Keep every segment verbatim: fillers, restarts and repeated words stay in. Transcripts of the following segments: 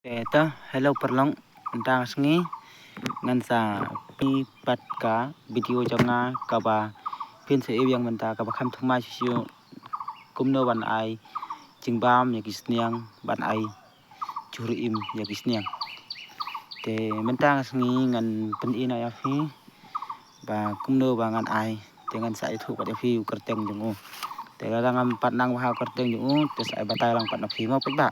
Te ta, hello paralok, mynta ka sngi ngan sa pynpaw ka video jong nga kaba phin sa ïohi mynta kaba kham thymmai shisha, kumno ban ai jingbam ïa ki sniang, ban ai jhur im ïa ki sniang. Te mynta ka sngi ngan pyni na ïa phi ba kumno ba ngan ai. Te ngan sa ïathuh pat ïa phi u kyrteng jong u. Te lada ngam pat nang bha u kyrteng jong u, te sa ai batai lang pat na phi mo peit ba.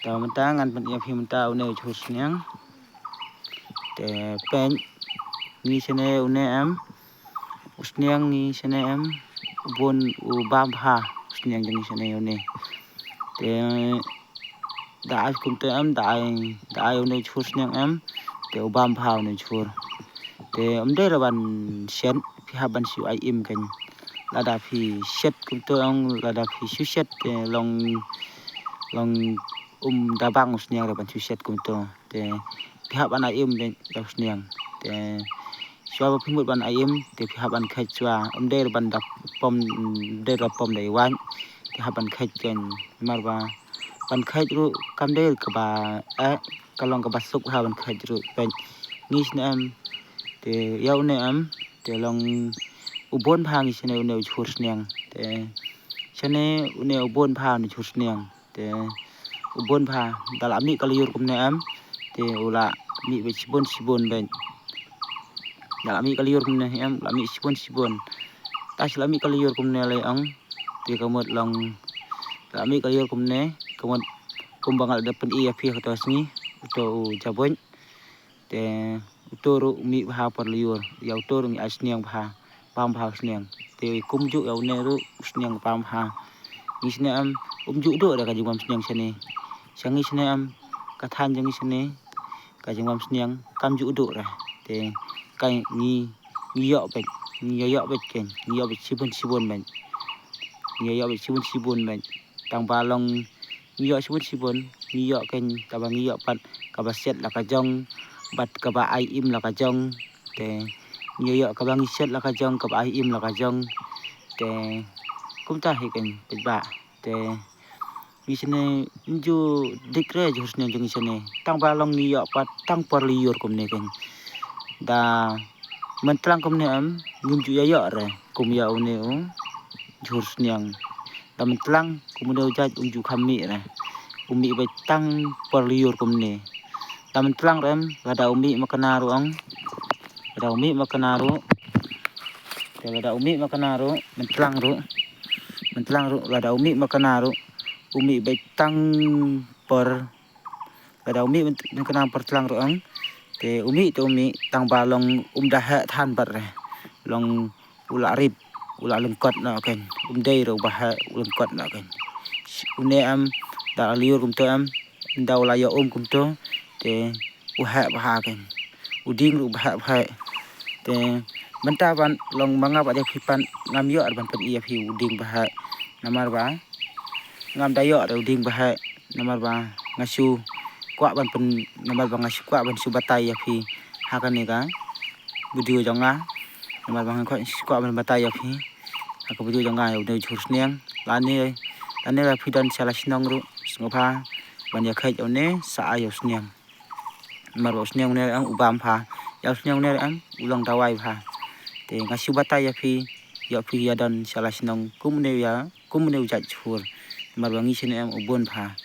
Te mynta ngan pyni ïa phi mynta une u jhur sniang. Te peit, ngi shane une em, u sniang ngi shane em, u bun u bam bha u sniang jong ngi shane une. Te da ai kumta em, da ai, da ai une u jhur sniang em, te u bam bha une u jhur. Te ym dei ruh ban shet, phi hap ban shu ai im kan. Lada phi shet kumta ong, lada phi shu shet te long, long um da bang u sniang ruh ban shu shet kumta. Te phi hap ban ai im da u sniang. Te shuwa ba phi mut ban ai im, te phi hap ban kheit shuwa. Ym dei ruh ban da pom, ym dei ruh pom da i wait. Te hap ban kheit kan. Namar ba ban kheit ruh kam dei kaba, eh, ka long kaba suk ha ban kheit ruh. Peit, ngi shane em, te ïa une em, te long u bun bha ngi shane une u jhur sniang. Te shane une u bun bha une u jhur sniang. Te u bun bha, da la mih ka lyiur kumne em, te u la mih beit shibun shibun beit. Da la mih ka lyiur kumne em, la mih shibun shibun. Ta shi la mih ka lyiur kumne lei ong, te ka mut long, da la mih ka lyiur kumne, ka mut kumba nga la dep pyni ïa phi ha kato sngi, uto u jabuit. Te uto ruh u mih bha por lyiur, ïa uto ruh ngi ai sniang bha, bam bha u sniang. Te kumjuh ïa une ruh u sniang bam bha. Ngi shane em, um juh duh da ka jingbam sniang shane. Sha ngi shane em, ka thaiñ jong ngi shane, ka jingbam sniang kam juh duh re. Te ka ngi, ngi ïoh beit, ngi ïoh beit kan, ngi ïoh beit shibun shibun beit. Ngi ïoh beit shibun shibun beit. Tang ba long ngi ïoh shibun shibun, ngi ïoh kan, tang ba ngi ïoh pat kaba shet la ka jong, bad kaba ai im la ka jong. Te ngi ïoh kaba ngi shet la ka jong, kaba ai im la ka jong. Te kumta hi kan peit ba. Te ngi shane ym ju dik re jhur sniang jong ngi shane. Tang ba long ngi ïoh pat tang por lyiur kumne kan. Da myntlang kumne em, ngim ju ïa ïoh re kum ïa une u jhur sniang. Da myntlang kum une u jait um ju kham mih re. U mih beit tang por lyiur kumne. Da myntlang re em, lada u mih makna ruh ong. Lada u mih makna ruh. Te lada u mih makna ruh, myntlang ruh. Myntlang ruh, lada u mih makna ruh, u mih beit tang por, lada u mih mynt-, myntlang por tlang ruh ong. Te u mih te u mih, tang ba long um da heh than bad re. Long u la rip, u la lyngkot noh kan. Um dei ruh ba heh, u lyngkot noh kan. Une em, da lyiur kumto em, ynda u la ïoh um kumto, te u heh bha kan. U dieng ruh u heh bha. Te mynta ban long ma nga bad ïa phi pat ngam ïoh re ban pyni ïa phi u dieng bha. Namar ba ngam da ïoh re u dieng bha. Namar ba nga shu kwah ban pyn, namar ba nga shu kwah ban shu batai ïa phi ha kane ka video jong nga. Namar ba nga kwah, shu kwah ban batai ïa phi ha ka video jong nga ïa une u jhur sniang. Lane, lane la phi don sha la shnong ruh, sngewbha ban ïa kheit ïa une, sa ai ïa u sniang. Namar ba u sniang une em u bam bha. Ïa u sniang une em u long dawai bha. Te nga shu batai ïa phi, ïa phi ïa don sha la shnong kum une ïa, kum une u jait jhur. Namar ba ngi shane em u bun bha.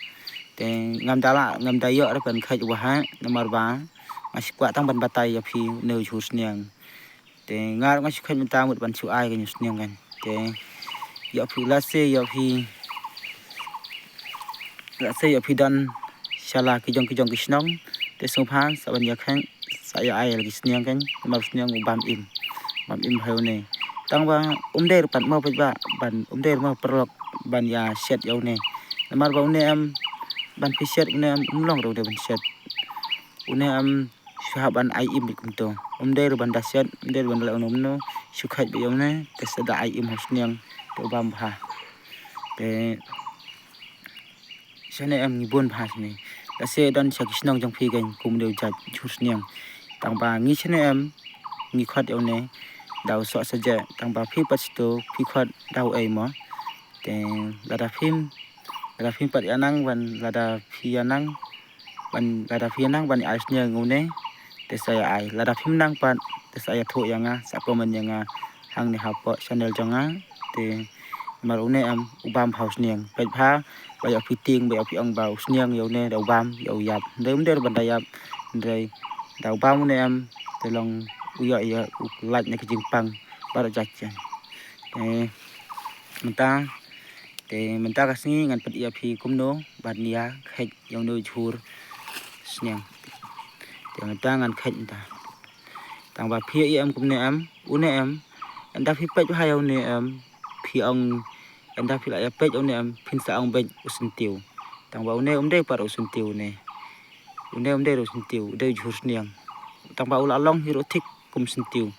Te ngam da lah, ngam da ïoh re ban kheit u bha, namar ba nga shu kwah tang ban batai ïa phi une u jhur sniang. Te nga ruh nga shu kheit mynta mut ban shu ai kan ïa u sniang kan. Te ïa phi lehse ïa phi, lehse ïa phi don sha la ki jong ki jong ki shnong. Te sngewbha sa ban ïa kheit, sa ïa ai la ki sniang kan. Namar u sniang u bam im. Bam im bha une. Tang ba um dei re pat mo peit ba ban um dei re mo paralok ban ïa shet ïa une. Namar ba une em ban phi shet une em um long re une ban shet. Une em shu hap ban ai im beit kumto. Um dei re ban da shet, um dei re ban da leh uno uno, shu kheit beit ïa une, te sa da ai im ha u sniang, te u bam bha. Te shane em ngi bun bha shane. Lehse don sha ki shnong jong phi kan kum une u jait jhur sniang. Tang ba ngi shane em ngi khot ïa une da u soh sa jeh, tang ba phi pat shu phi khot da u ei mo. Te lada phim, lada phim pat ïa nang ban, lada phi ïa nang Lada phi nang ban ai sniang une, te sa ïa ai. Lada phim nang pat, te sa ïathuh ïa nga, sa comment ïa nga hangne hapoh channel jong nga. Te namar une em u bam bha u sniang. Peit bha, ba ïoh phi tieng, ba ïoh phi ong ba u sniang ïa une da u bam ïa u ïap. Hynrei um dei ruh ban da ïap, hynrei da u bam une em, te long u ïoh ïa u lait na ka jingpang baroh jait. Te mynta, te mynta ka sngi ngan pyni ïa phi kumno ban ïa kheit ïa une u jhur sniang. Te mynta ngan kheit mynta. Tang ba phi ïa em kumne em, une em, ynda phi peit bha ïa une em, phi ong, ynda phi la ïa peit ïa une em, phin sa ong beit u syntiew. Tang ba une um dei pat u syntiew une. Une um dei u syntiew, u dei u jhur sniang. Tang ba u la long hi ruh thik kum syntiew.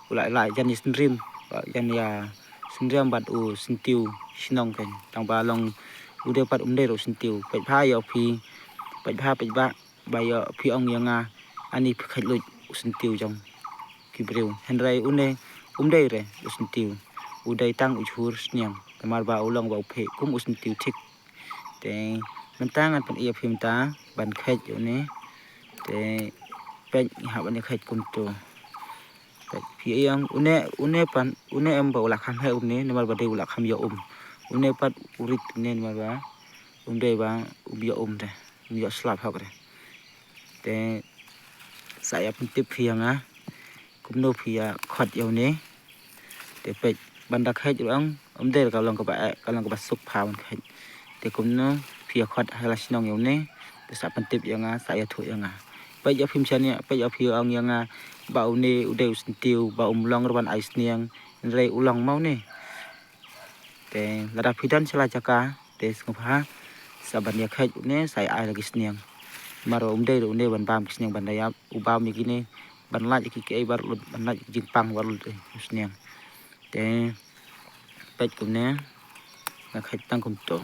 U la, la jan ïa synrim, ba jan ïa synrim bad u syntiew shnong kan. Tang ba long u dei pat um dei u syntiew. Peit bha ïa phi, peit bha, peit bha, ba ïa phi ong ïa nga, ani phi kheit lut u syntiew jong ki briew. Hynrei une um dei re u syntiew. U dei tang u jhur sniang. Namar ba u long ba u phi kum u syntiew thik. Te mynta ngan pyni ïa phi mynta ban kheit ïa une. Te peit ngi hap ban ïa kheit kumto. Peit phi ïa une, une pat, une em ba u la kham heh kumne, namar ba dei u la kham ïa um. Une pat u rit kumne namar ba um dei ba um ïa um re, um ïa slap hok re. Te sa ïa pyntip phi ïa nga kumno phi ïa khot ïa une. Te peit ban da kheit ruh ong um dei ka long kaba eh, ka long kaba suk pha ban kheit. Te kumno phi ïa khot ha la shnong ïa une, te sa pyntip ïa nga, sa ïathuh ïa nga. Peit ïa phim shaniah, peit ïa phi ong ïa nga ba une u dei u syntiew, ba um long ruh ban ai sniang, hynrei u long ma une. Te lada phi don sha la jaka, te sngewbha sa ban ïa kheit une, sa ïa ai la ki sniang. Namar um dei ruh une ban bam ki sniang ban da ïap, u bam ïa kine ban lait ïa ki kiei baroh lut, ban lait ïa ki jingpang baroh lut, eh, u sniang. Te peit kumne, nga kheit tang kumto.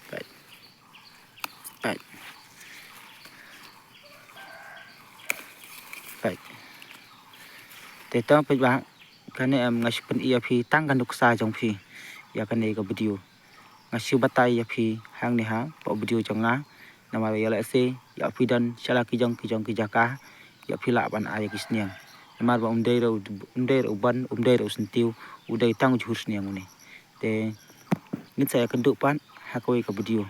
Peit. Peit. Peit. Te to peit ba kane em nga shu pyni ïa phi tang ka nuksa jong phi ïa kane ka video. Nga shu batai ïa phi hangne hapoh video jong nga. Namar ïa lehse ïa phi don sha la ki jong ki jong ki jaka, ïa phi lah ban ai ïa ki sniang. Namar ba um dei ruh, um dei ruh u ban, um dei ruh u syntiew, u dei tang u jhur sniang une. Te ngin sa ïa kynduh pat ha kawei ka video.